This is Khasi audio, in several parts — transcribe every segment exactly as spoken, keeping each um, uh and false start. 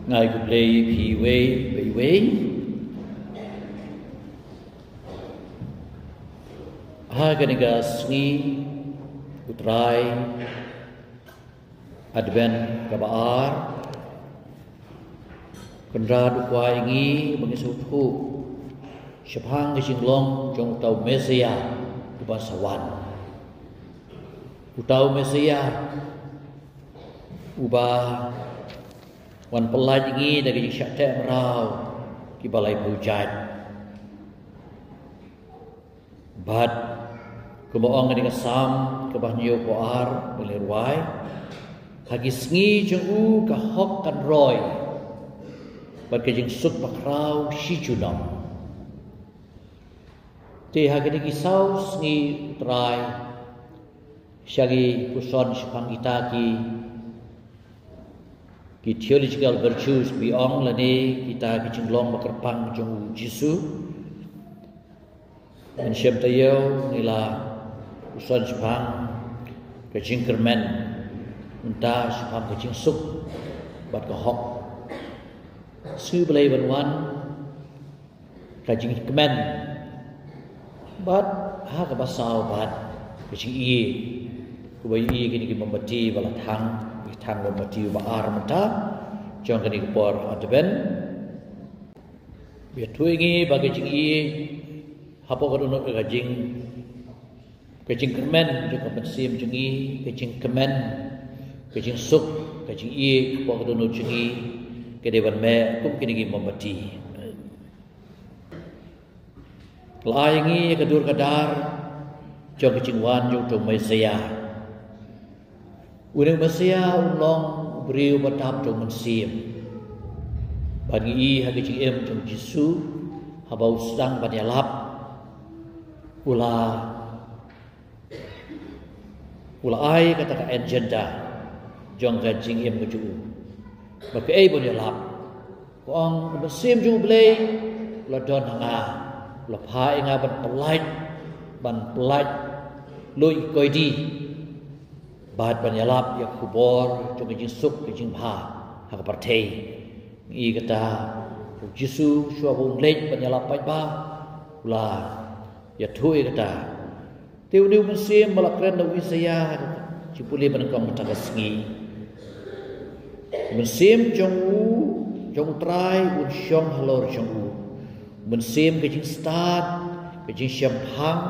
Ngai khublei phi iwei pa iwei. Ha kane ka sngi U Trai, Advent kaba ar, Kynrad u kwah ïa ngi ba ngin sngewthuh shaphang ka jinglong jong uta u Messaïah uba sa wan. Uta u Messaïah uba wan pyllait ïa ngi da ka jingshah teh mraw kiba laiphew jait. Bad kumba ong kane ka Salm kaba hynñiewphew ar, ba ngi la rwai, ha ki sngi jong u ka hok kan roi, bad ka jingsuk bakhraw shi junom. Te ha kine ki saw sngi U Trai, sha ki puson shaphang kita ki, ki theological virtues ba ong lane kita ki jinglong ba kyrpang jong u Jisu. Mynshem taïew ngi la puson shaphang ka jingkyrmen, mynta shaphang ka jingsuk bad ka hok. Sngi Blei ban wan, ka jingkmen, bad ha kaba saw bad ka jingïeit, kaba ïeit kine ki mombati ba la thang, ki thang mombati ba ar mynta jong kane ka por Advent. Ba ïathuh ïa ngi ba ka jingïeit hapoh ka dohnud ka jing, ka jingkyrmen jong ka mynsiem jong ngi, ka jingkmen, ka jingsuk, ka jingïeit hapoh ka dohnud jong ngi ka dei ban meh kum kine ki mombati. La ai ïa ngi ka dur ka dar jong ka jingwan jong uta u Messaïah. Une u Messaïah un long u briew ba dap da u Mynsiem. Bad ngi i ha ka jingim jong u Jisu, haba u sdang ban ïalap, u la, u la ai kata ka agenda jong ka jingim ka jong u. Ba kaei ban ïalap. Ka ong, u Mynsiem jong U Blei u la don ha nga, u la phah ïa nga ban pyllait, ban pyllait luid ki koidi, bad ban ïalap ïa ka khubor jong ka jingsuk ka jingbha ha ka pyrthei. Ngi i kata, u Jisu shuwa ba un leit ban ïalap paidbah, u la ïathuh ïa kata. Te une u Mynsiem ba la kren da u Isaïah, jingpule ba nyngkong mynta ka sngi. U Mynsiem jong u, jong U Trai un shong halor jong u. U Mynsiem ka jingstad, ka jingshemphang,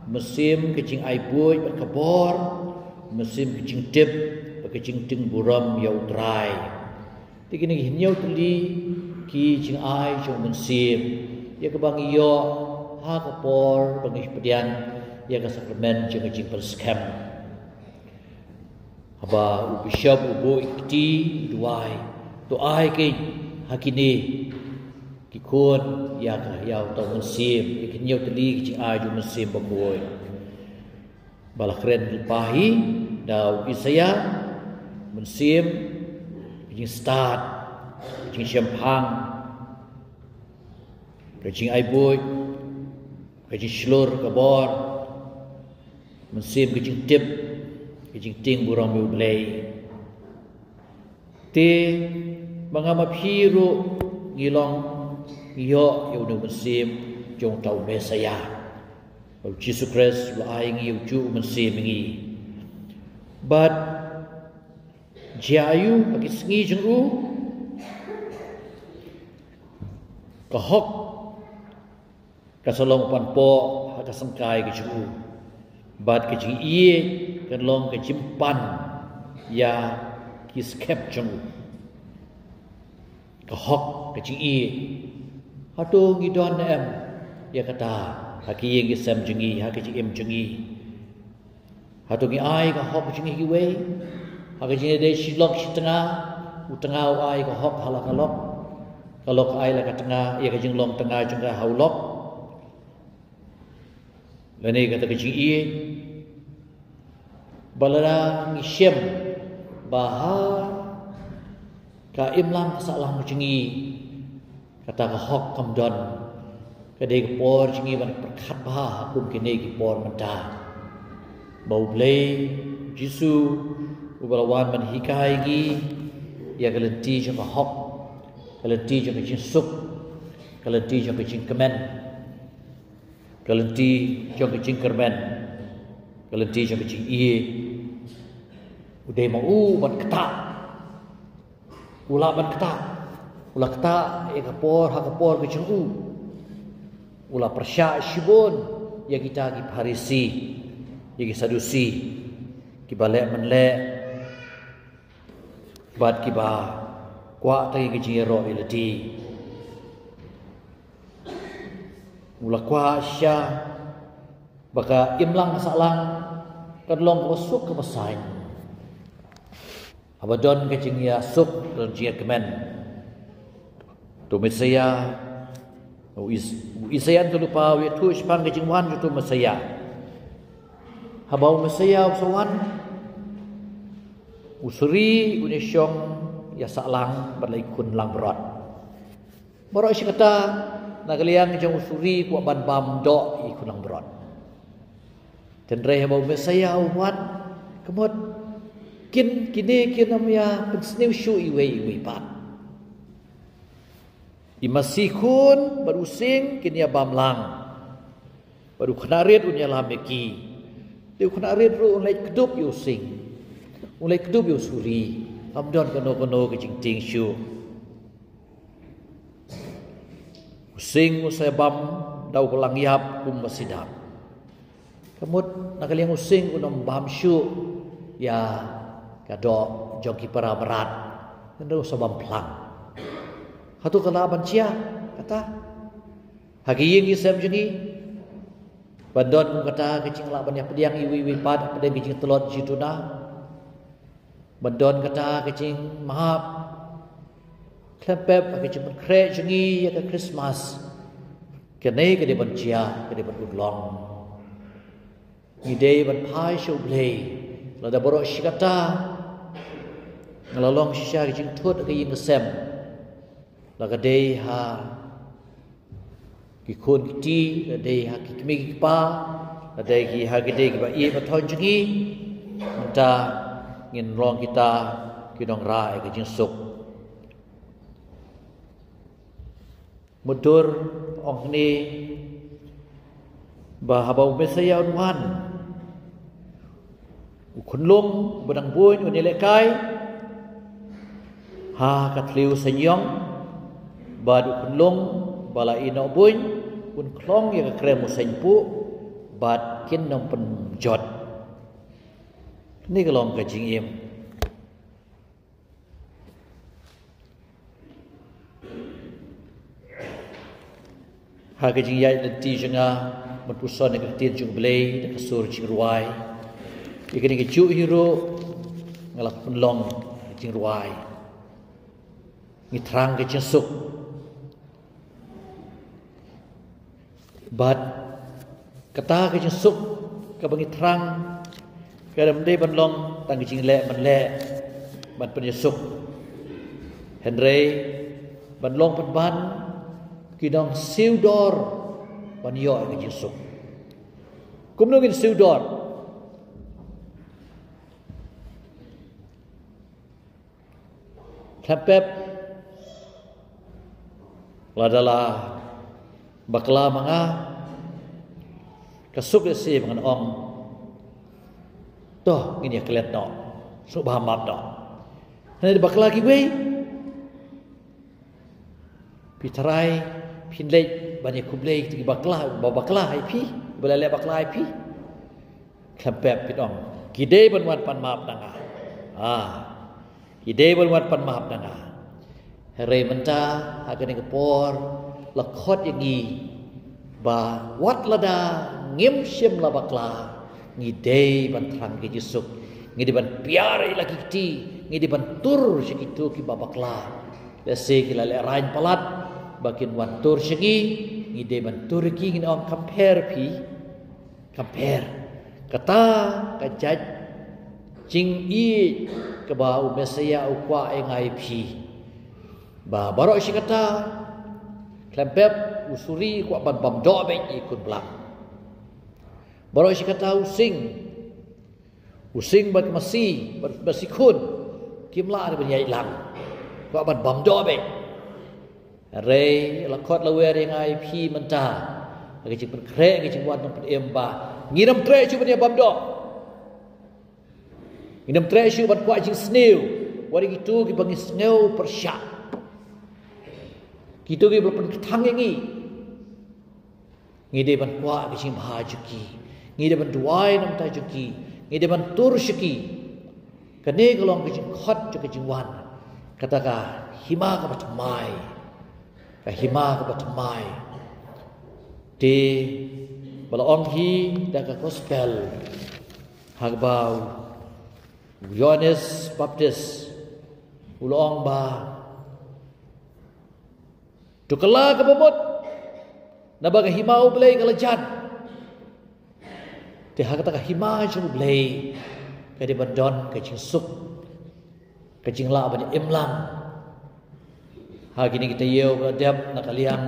u Mynsiem ka jingai buit bad ka bor, u Mynsiem ka jingtip bad ka jingtieng burom ïa U Trai. Te kine ki hynñiew tylli ki jingai jong u Mynsiem, ïa kaba ngi ïoh ha ka por ba ngi pdiang ïa ka sakramen jong ka jingpynskhem. Haba u bishop u buh ïa ki kti, u duwai, to ai ki ha kine ki khun ïa ka, ïa uta u Mynsiem, ïa ki hynñiew tylli ki jingai jong u Mynsiem Bakhuid. Ba la kren lypa hi da u Isaïah, u Mynsiem, ka jingstad, ka jingshemphang, ka jingai buit, ka jingshlur ka bor, u Mynsiem ka jingtip, ka jingtieng burom ïa U Blei. Te ma nga ma phi ruh ngi long, ngi ïoh ïa une u Mynsiem jong uta u Messaïah. U Jisu Khrist u la ai ngi ujuh u Mynsiem ïa ngi. Bad jia aiu ha ki sngi jong u, ka hok ka sa long u panpoh ha ka syngkai ka jong u. Bad ka jingïeit kan long ka jingpan ïa ki skhem jong u. Ka hok, ka jingïeit. Hato ngi don ne em ïa kata ha ki ïing ki sem jong ngi, ha ka jingim jong ngi? Hato ngi ai ka hok jong ngi ha kiwei? Ha ka jingïadei shi lok shi tnga, u tnga u ai ka hok ha la ka lok, ka lok ai la ka tnga, ïa ka jinglong tnga jong ka ha u lok. Lane kata ka jingïeit. Ba lada ngi shem ba ha ka imlang ka sahlang jong ngi, kata ka hok kam don, ka dei ka por jong ngi ban pyrkhat bha ha kum kine ki por mynta. Ba U Blei, Jisu, uba la wan ban hikai ngi ïa ka lynti jong ka hok, Ka lynti jong ka jingsuk, ka lynti jong ka jingkmen, ka lynti jong ka jingkyrmen, ka lynti jong ka jingïeit. U dei ma u ban ktah. U lah ban ktah. U la ktah ïa ka por ha ka por ka jong u. U la pyrshah shibun ïa kita ki Pharisi, ïa ki Sadusi, kiba leh mynleh bad kiba kwah tang ïa ka jingïaroh ïa lade. U la kwah shisha ba ka imlang ka sahlang kan long kaba suk kaba saiñ. Haba don ka jingïasuk, don jingïakmen, uto u Messaïah, u Is-, u Isaïah u la lypa, u ïathuh shaphang ka jingwan jong uto u Messaïah. Haba u Messaïah u sa wan, u suri un ïashong ïa sahlang bad la ïakhun langbrot. Baroh shi katta, na ka liang jong u suri u kwah ban bam doh ïa ki khun langbrot. Hynrei haba u Messaïah u wan, ka mut kin, kine kin ym ïa pynsniew shuh iwei ïa iwei pat. I masi khun bad u sing kin ïa bam lang. Bad u khynnah rit un ïalam ïa ki. Te u khynnah rit ruh un leit kdup ïa u sing, un leit kdup ïa u suri. Ym don kano kano ka jingtieng shuh. U sing u sa bam da u ba lang ïap kum ba sdang. Ka mut na ka liang u sing un ym bam shuh ïa ka doh jong ki para mrad. Hynrei u sa bam phlang. Hato ka lah ban jia kata ha ki ïing ki sem jong ngi? Ban don kum kata ka jinglah ban ïapdiang iwei iwei pat hapdeng ka jingtlot jingduna. Ban don kata ka jingmap khlem pep ha ka jingpynkhreh jong ngi ïa ka Khristmas. Kane ka dei ban jia, ka dei ban urlong. Ngi dei ban phai sha U Blei. Lada baroh shi katta nga la long shisha ka jingthut ha ka ïing ka sem, la ka dei ha ki khun ki kti, la dei ha ki kmie ki kpa, la dei ki ha ki dei kiba ïeit ba thon jong ngi, mynta ngin long kita ki nongrah ïa ka jingsuk. Mutdur ong hangne ba haba u Messaïah un wan, u khunlung ba dang buiñ un ïalehkai ha ka thliew seiñiong, bad u khunlung ba la ïeh noh buiñ un khlong ïa ka krem u seiñpuh, bad kin ym pynjot. Kane ka long ka jingim. Ha ka jingïaid lynti jong nga ban puson ïa ka ktien jong U Blei da ka sur jingrwai, ïa kane kajuh hi ruh nga la pynlong ka jingrwai. Ngi thrang ka jingsuk. Bad kata ka jingsuk kaba ngi thrang kam dei ban long tang ka jingleh mynleh ban pynïasuk, hynrei ban long pynban ki nongsiew dor ban ïoh ïa ka jingsuk. Kumno ngin siew dor? Khlem pep, lada la bakla ma nga, ka suk lehse ba ngan ong, to ngin ïa klet noh, sngewbha map noh. Hynrei lada bakla kiwei, phi tharai phin leit ban ïakhublei ïa ki bakla, ba bakla ha phi, ba la leh bakla ha phi? Khlem pep, phin ong, ki dei ban wan pan map na nga. Ah, ki dei ban wan pan map na nga. Hynrei mynta ha kane ka por la khot ïa ngi ba wat lada ngim shym la bakla, ngi dei ban thrang ka jingsuk, ngi dei ban piar ïa la ki kti, ngi dei ban tur sha kito kiba bakla. Lehse ki la lehraiñ palat ba kin wan tur sha ngi, ngi dei ban tur ïa ki, ngin ong, kam pher phi. Kam pher. Kata ka jait jingïeit kaba u Messaïah u kwah ïa nga ïa phi. Ba baroh shi katta, khlem pep u suri u kwah ban bam doh beit ïa i khun blang. Baroh shi katta u sing, u sing bad ka masi, bad ka masi khun, kim lah ban ïaid lang. U kwah ban bam doh beit. Hynrei la khot la wer ïa nga ïa phi mynta ha ka jingpynkhreh, ha ka jingwan nongpynim ba ngin ym treh shuh ban ïa bam doh. Ngin ym treh shuh ban kwah jingsniew wat ïa kito kiba ngi sngew pyrshah, kito kiba la pynkthang ïa ngi. Ngi dei ban kwah ka jingbha jong ki. Ngi dei ban duwai na ka bynta jong ki. Ngi dei ban tur sha ki. Kane ka long ka jingkhot jong ka jingwan. Kata ka hima kaba thymmai. Ka hima kaba thymmai. Te ba la ong hi da ka gospel ha kaba u Ïoannis Baptis u la ong ba to kylla kaba mut, naba ka hima U Blei ka la jan. Te ha kata ka hima jong U Blei ka dei ban don ka jingsuk, ka jinglah ban imlang. Ha kine ki taïew ba la dep, na ka liang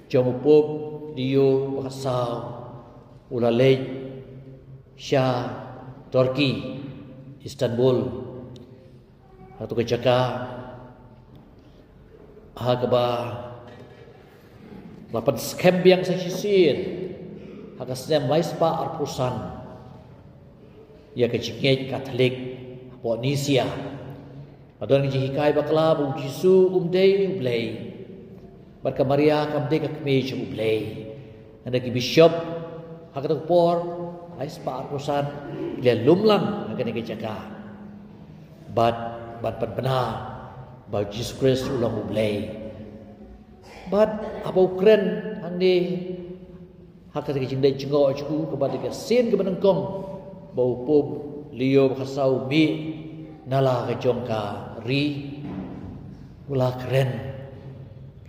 jong u Pope Leo ba khatsaw u la leit sha Turkey, Istanbul. Ha katu ka jaka ha kaba la pynskhem biang sa shisien ha ka snem lai spah arphew san ïa ka jingngeit Katholik hapoh Nisia. Ka don ka jinghikai bakla ba u Jisu um dei U Blei bad ka Maria kam dei ka kmie jong U Blei. Hynrei ki bishop ha kata ka por, lai spah arphew san, ki la lum lang ha kane ka jaka bad ban pynbna ba u Jisu Khrist u long U Blei. Bad haba u kren hangne ha kata ka jingleit jngoh jong u, kaba dei ka sien kaba nyngkong ba u Pope Leo ba khatsaw u mih na la ka jong ka ri, u la kren.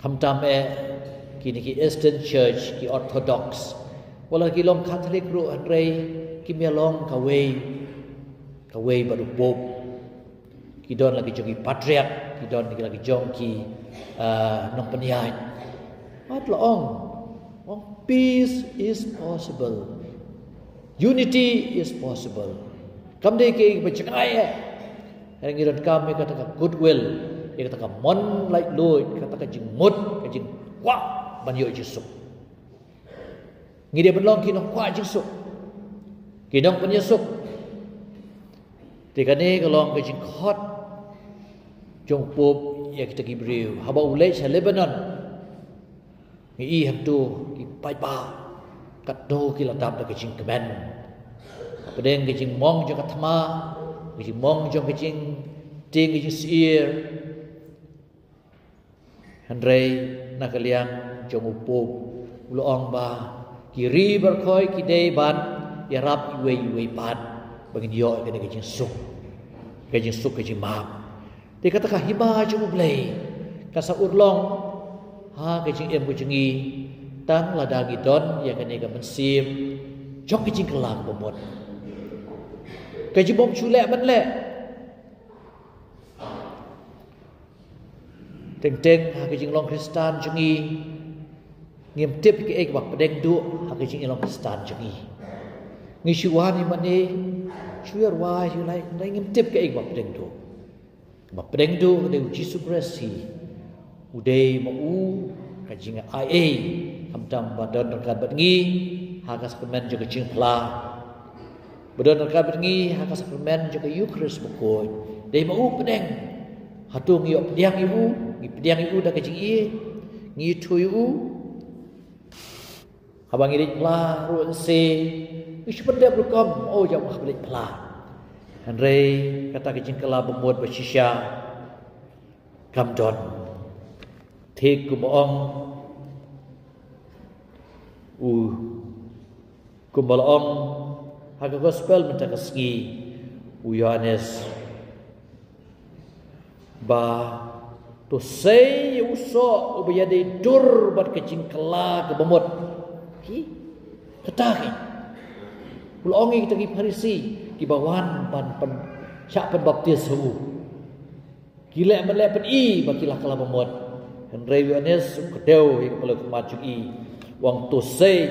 Khamtam eh kine ki Eastern Church, ki Orthodox, wat la ki long Katholik ruh, hynrei kim ïalong kawei kawei bad u Pope. Ki don la ki jong ki patriarch, ki don la ki jong ki, ah, nongpynïaid. Wat la ong, ong, peace is possible. Unity is possible. Kam dei kaei kaba jngai eh. Hynrei ngi donkam ïa kata ka goodwill, ïa kata ka mon laitluid, kata ka jingmut, ka jingkwah ban ïoh jingsuk. Ngi dei ban long ki nongkwah jingsuk, ki nongpynïasuk. Te kane ka long ka jingkhot jong u Pope ïa kita ki briew. Haba u leit sha Lebanon, ngi i hangto ki paidbah katno ki la dap da ka jingkmen. Hapdeng ka jingmong jong ka thma, ka jingmong jong ka jingtieng, ka jingsyier. Hynrei na ka liang jong u Pope, u la ong ba ki ri baroh ki dei ban ïarap iwei iwei pat ba ngin ïoh ïa kane ka jingsuk, ka jingsuk, ka jingmap. Te kata ka hima jong u Blei ka sa urlong ha ka jingim ka jong ngi tang lada ngi don ïa kane ka mynsiem jong ka jingkylla kaba mut. Ka jingbym shu leh ban leh. Teng teng ha ka jinglong Khristan jong ngi, ngim tip kaei kaba pdeng duh ha ka jinglong Khristan jong ngi. Ngi shu wan ïa mane, shu ïa rwai, shu lai, hynrei ngim tip kaei kaba pdeng duh. Kaba pdeng duh ka dei u Jisu Khrist hi. U dei ma u ka jingai ei, khamtam ba don ryngkat bad ngi ha ka sakramen jong ka jingphla. Ba don ryngkat bad ngi ha ka sakramen jong ka Eukharist bakhuid. Dei ma u pdeng. Hato ngi ïoh pdiang ïa u, ngi pdiang ïa u da ka jingïeit, ngi ïathuh ïa u? Haba ngi leit phla ruh, ngi shu pyndep rukom, oh, ïa u haba leit phla. Hynrei kata ka jingkylla ba mut ba shisha kam don. Thik kumba ong u, kumba la ong ha ka gospel mynta ka sngi u Ïoannis, ba to sei ïa u soh uba ïadei dur bad ka jingkylla kaba mut. Ki, kata ki, u la ong ïa kita ki Pharisi kiba wan ban pyn, shah pynbaptis ha u. Ki leh ban leh pyni ba ki la kylla ba mut. Hynrei u Ïoannis u kdew ïa ka palew khmat jong i, u ong to sei.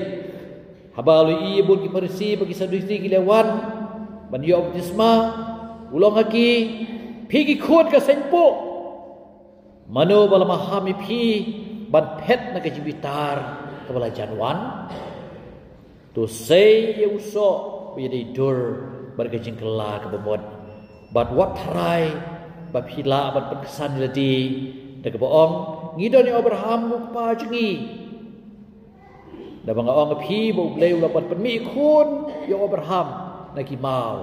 Haba u la ïohi bun ki Pharisi bad ki Sadusi ki la wan ban ïoh baptisma, u la ong ha ki, phi ki khun ka seng puh. Mano ba la maham ïa phi ban phet na ka jingbitar kaba la jan wan? To sei ïa u soh ba ïadei dur bad ka jingkylla kaba mut, bad wat tharai ba phi lah ban pynksan ïa lade da kaba ong, ngi don ïa u Abraham u kpa jong ngi. Naba nga ong ïa phi ba U Blei u la ban pynmih khun ïa u Abraham na ki maw.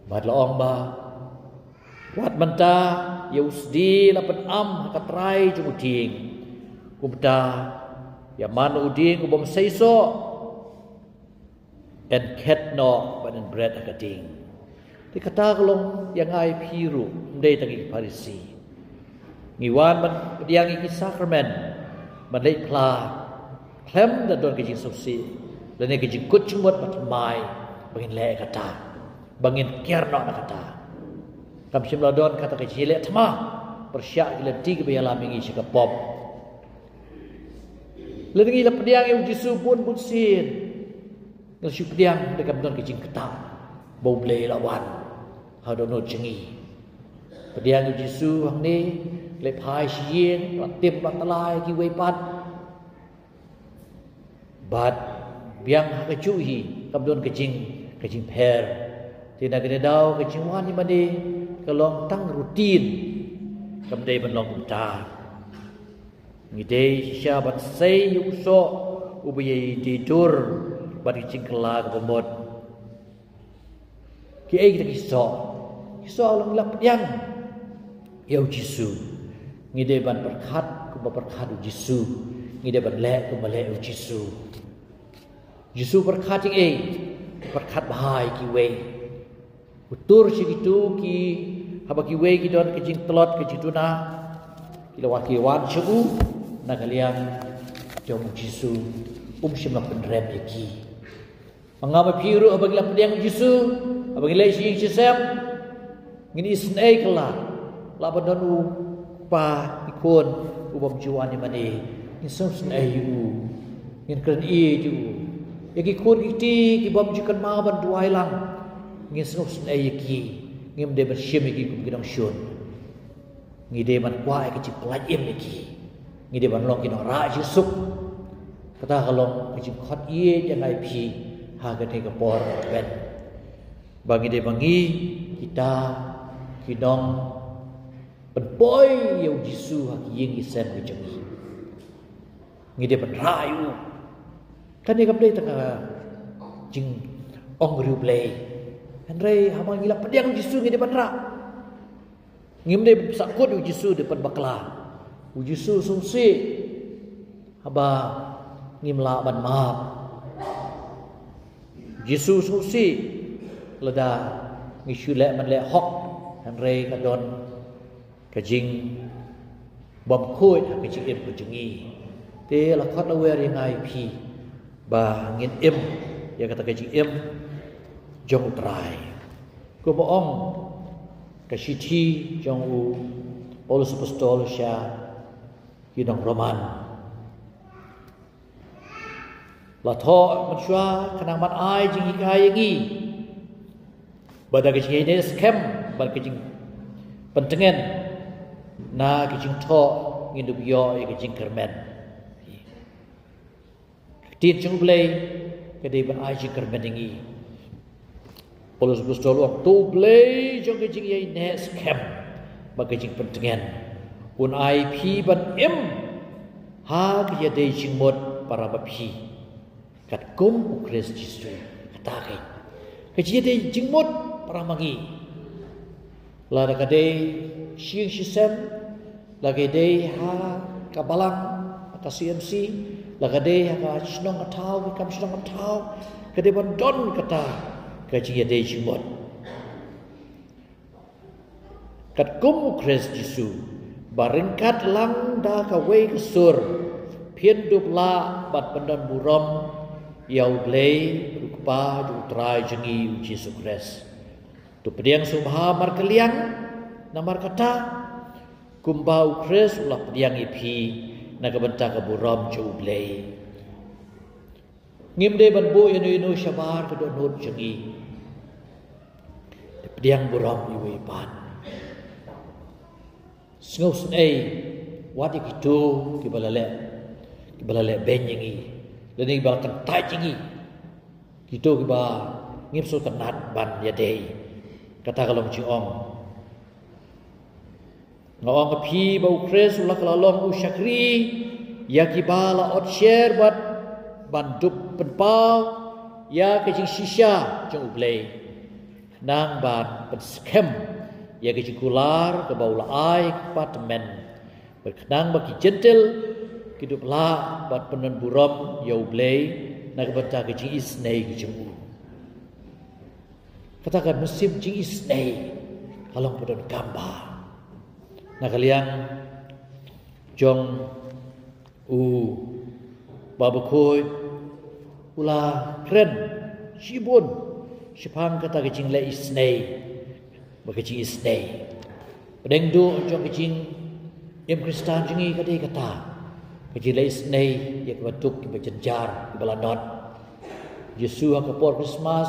Bad la ong ba wat mynta ïa u sdi la pynam ha ka trai jong u dieng. Kumta ïa man u dieng u bym sei soh, yn khet noh bad yn bret ha ka dieng. Te kata ka long ïa nga ïa phi ruh, ym dei tang ïa ki Pharisi. Ngi wan ban pdiang ïa ki sakramen, ban leit phla khlem da don ka jingsngewsih lane ka jingkut jingmut ba thymmai ba ngin leh kata, ba ngin kiar noh na kata. Kam shym la don kata ka jingïaleh thma pyrshah ki lynti kiba ïalam ïa ngi sha ka pop. Lada ngi la pdiang ïa u Jisu bun bun sien, ngi la shu pdiang da kam don ka jingktah ba U Blei la wan ha dohnud jong ngi. Pdiang ïa u Jisu hangne, leit phai sha ïing, la tim la tylla ïa kiwei pat. Bad biang ha kajuh hi kam don ka jing, ka jingpher. Te na kane ka daw ka jingwan ïa mane ka long tang routine, kam dei ban long kumta. Ngi dei shisha ban sei ïa u soh uba ïadei dur bad ka jingkylla kaba mut. Kiei kita ki soh? Ki soh long ngi la pdiang ïa u Jisu. Ngi dei ban pyrkhat kumba pyrkhat u Jisu. Ngi dei ban leh kumba leh u Jisu. Jisu pyrkhat ïa kiei? Pyrkhat bha ïa kiwei. U tur sha kito ki, haba kiwei ki don ka jingtlot ka jingduna, ki la wan, ki wan sha u na ka liang jong u Jisu, um shym la pynrem ïa ki. Ma nga ma phi ruh haba ngi la pdiang u Jisu, haba ngi leit sha ïing sha sem, ngin isynei kylla. Lah ban don u kpa, i khun u bym ju wan ïa mane, ngin sngewsynei ïa u, ngin kren ïeit ïa u. Ïa ki khun ki kti ki bym ju kynmaw ban duwai lang, ngin sngewsynei ïa ki, ngim dei ban shim ïa ki kum ki nongshun. Ngi dei ban kwah ïa ka jingpyllait im ïa ki. Ngi dei ban long ki nongrah jingsuk. Kata ka long ka jingkhot ïeit ïa nga ïa phi ha kane ka por Advent, ba ngi dei ba ngi kita ki nongpynpoi ïa u Jisu ha ki ïing ki sem ki jong ngi. Ngi dei ban rah ïa u. Kane kam dei tang ka jingong riewblei. Hynrei haba ngi la pdiang u Jisu ngi dei ban rah. Ngim dei ban pynsahkut ïa u Jisu da pynbakla. U Jisu u sngewsih haba ngim lah ban map. U Jisu u sngewsih lada ngi shu leh man leh hok, hynrei ka don ka jingbymkhuid ha ka jingim ka jong ngi. Te la khot la wer ïa nga ïa phi ba ngin im ïa kata ka jingim jong u Trai. Kumba ong ka shithi jong u Paulus Apostol sha ki nong Roman. La thoh mynshuwa khnang ban ai jinghikai ïa ngi ba da ka jingïaineh skhem bad ka jingpyntngen na ka jingthoh ngin dup ïoh ïa ka jingkyrmen. Ka ktien jong U Blei ka dei ban ai jingkyrmen ïa ngi. Paulus Apostol u ong, to U Blei jong ka jingïaineh skhem bad ka jingpyntngen un ai phi ban im ha ka jingïadei jingmut para ma phi, katkum U Khrist Jisu. Kata ka, ka jingïadei jingmut para ma ngi. Lada ka dei sha ïing sha sem, lada ka dei ha ka balang ka C M C, lada ka dei ha ka shnong ka thaw, ka kam shnong ka thaw, ka dei ban don kata ka jingïadei jingmut. Katkum U Khrist Jisu, ba ryngkat lang da kawei ka sur phin dup lah ban pyndon burom ïa U Blei, U Kpa jong U Trai jong ngi U Jisu Khrist. To pdiang sngewbha markylliang, namar kata kumba U Khrist u la pdiang ïa phi na ka bynta ka burom jong U Blei. Ngim dei ban buh ïano ïano shabar ka dohnud jong ngi. Te pdiang burom iwei i pan. Sngewsynei wat ïa kito kiba la leh, kiba la leh beiñ ïa ngi, lane kiba la kyntait ïa ngi, kito kiba ngim sngewtynnat ban ïadei. Kata ka long jingong. Nga ong ïa phi ba u Khrist u la, ka la long u shakri ïa kiba la ot sher bad ban dup pynpaw ïa ka jingshisha jong U Blei, khnang ban pynskhem ïa ka jingkular kaba u la ai ha ki kpa tymmen, bad khnang ba ki Jentil ki dup lah bad pyndon burom ïa U Blei na ka bynta ka jingisynei ka jong u. Kata ka mynsiem jingisynei ka long ba donkam bha. Na ka liang jong u Bah Bakhuid, u la kren shibun shaphang kata ka jingleh isynei bad ka jingisynei. Pdeng duh jong ka jingim Khristan jong ngi ka dei kata ka jingleh isynei ïa kiba duk, kiba jynjar, kiba lanot. Jisu ha ka por Christmas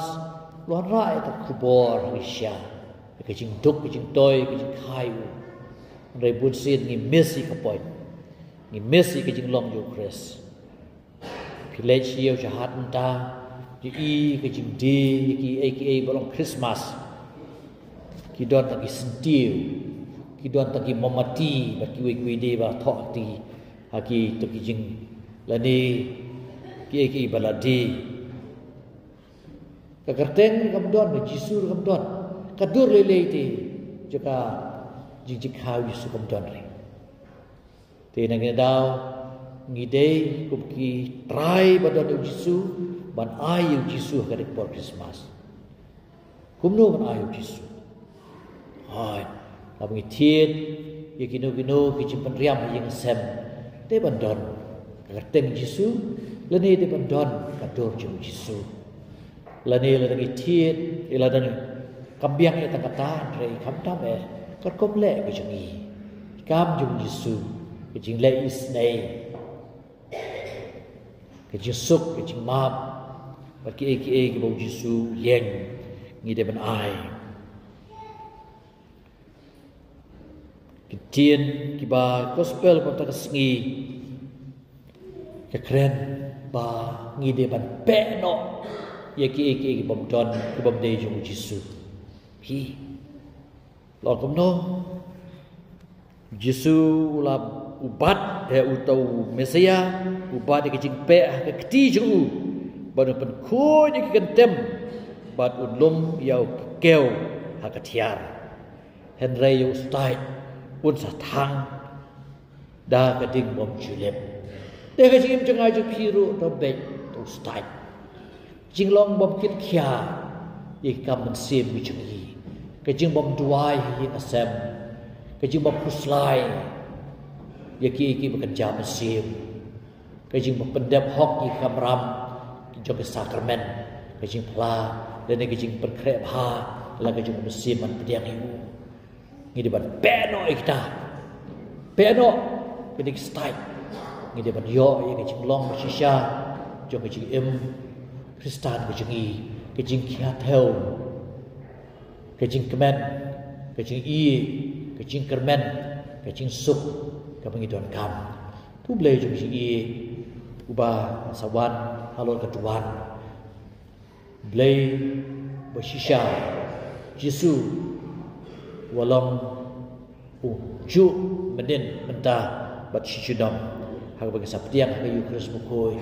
u la wanrah ïa ka khubor ha ngi sha ka jingduk, ka jingtoi, ka jingkhaïi u. Hynrei bunsien ngi miss ïa ka point, ngi miss ïa ka jinglong jong u Khrist. Phi leit sha ïew sha hat mynta, ïohi ka jingdie ïa kiei kiei ba long Christmas. Ki don tang ki syntiew, ki don tang ki mombati bad kiwei kiwei de ba thoh ha kti, ha kito ki jing, lane kiei kiei ba la die. Ka kyrteng kam don, ka Jisu kam don. Ka dur lei lei te jong ka jingjia u Jisu kam don re. Te na kane ka daw ngi dei kum ki trai ban don ïa u Jisu, ban ai ïa u Jisu ha kane ka por Christmas. Kumno ban ai ïa u Jisu? Hooid, haba ngi thied ïa kino kino ki jingpynriam ha ïing ha sem, dei ban don ka kyrteng Jisu, lane dei ban don ka dur jong u Jisu. Lane lada ngi thied, eh, lada ngi kam biang ïa tang kata, hynrei khamtam eh ka rukom leh ka jong ngi, ka kam jong u Jisu, ka jingleh isynei, ka jingsuk, ka jingmap bad kiei kiei kiba u Jisu u ïeng, ngi dei ban ai. Ki ktien kiba gospel ba mynta ka sngi ka kren ba ngi dei ban peh noh ïa kiei kiei kibym don, kibym dei jong u Jisu. Phi, la kumno? U Jisu u la, u bat, eh, uta u Messaïah, u bat ïa ka jingpeh ha ka kti jong u, bad un pynkhuid ïa ki kyntem, bad un lum ïa u kew ha ka thiar. Hynrei ïa u stait un sa thang da ka ding bym ju lip. Te ka jingim jong nga jong phi ruh, to beit u stait. Jinglong bym kit khia ïa ka mynsiem ka jong ngi. Ka jingbym duwai ha ïing ha sem. Ka jingbym khuslai ïa kiei kiei ba kynja mynsiem. Ka jingbym pyndep hok ïa ki kamram jong ki sakramen. Ka jingphla lane ka jingpynkhreh bha la ka jong ka mynsiem ban pdiang ïa u. Ngi dei ban peh noh ïa kita. Peh noh kine ki stait. Ngi dei ban ïoh ïa ka jinglong ba shisha jong ka jingim Khristan ka jong ngi, ka jingkhia thew, ka jingkmen, ka jingïeit, ka jingkyrmen, ka jingsuk kaba ngi donkam. To U Blei jong ka jingïeit uba sa wan halor ka duwan. Blei ba shisha, Jisu, u long u juh mynnin mynta bad shi junom. Ha kaba ngi sa pdiang ha ka Eukharist Bakhuid,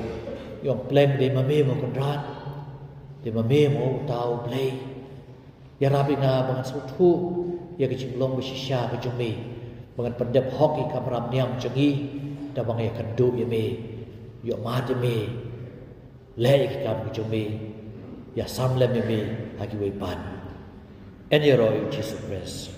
ngi ong pleng, dei ma me mo Kynrad, dei ma me mo uta U Blei. Ïarap ïa nga ba ngan sngewthuh ïa ka jinglong ba shisha ka jong me, ba ngan pyndep hok ïa ki kamram niam jong ngi, da ba ngan ïakynduh ïa me, ïohmad ïa me, leh ïa ki kam ka jong me, ïasam lem ïa me ha kiwei pat. Yn ïaroh ïa U Jisu Khrist.